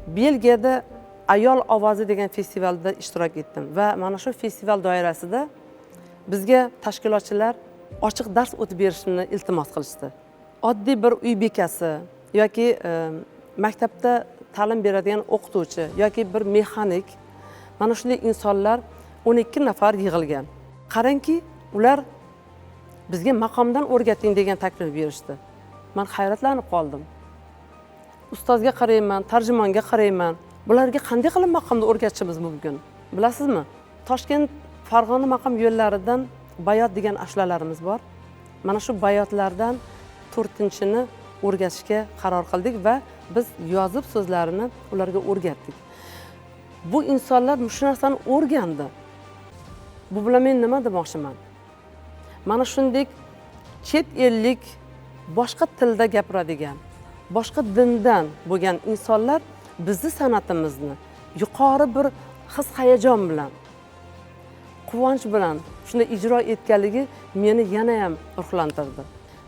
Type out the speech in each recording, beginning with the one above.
Belgiyada "Ayol ovozi" degan festivalda ishtirok etdim va mana shu festival doirasida bizga tashkilotchilar ochiq dars o'tib berishimni iltimos qilishdi. Oddiy bir uy bekasi yoki maktabda ta'lim beradigan o'qituvchi yoki bir mexanik, mana shunday insonlar 12 nafar yig'ilgan. Qarangki, ular bizga maqomdan o'rgating degan taklif berishdi. Man hayratlanib qoldim. Ustozga qarayman, tarjimonga qarayman, bularga qanday qilib maqomni o'rgatishimiz mumkin? Bilasizmi, Toshkent, Farg'ona maqom yo'llaridan "Bayot" degan ashulalarimiz bor. Mana shu bayotlardan to'rtinchini o'rgatishga qaror qildik va biz yozib, so'zlarini ularga o'rgatdik. Bu insonlar shu narsani o'rgandi. Bu bilan men nima demoqchiman? Mana shunday chet ellik, boshqa tilda gapiradigan, boshqa dindan bo'lgan insonlar bizni san'atimizni yuqori bir his hayajon bilan, quvonch bilan shunday ijro etganligi meni yanayam ruhlantirdi.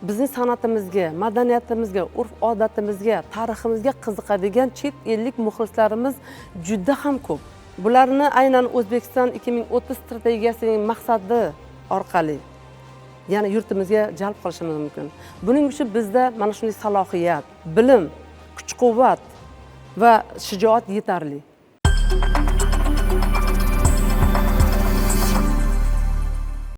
Bizning san'atimizga, madaniyatimizga, urf odatimizga, tariximizga qiziqadigan chet ellik muxlislarimiz juda ham ko'p. Bularni aynan "O'zbekiston 2030" strategiyasining maqsadi orqali yana yurtimizga jalb qilishimiz mumkin. Buning uchun bizda mana shunday salohiyat, bilim, kuch quvvat va shijoat yetarli.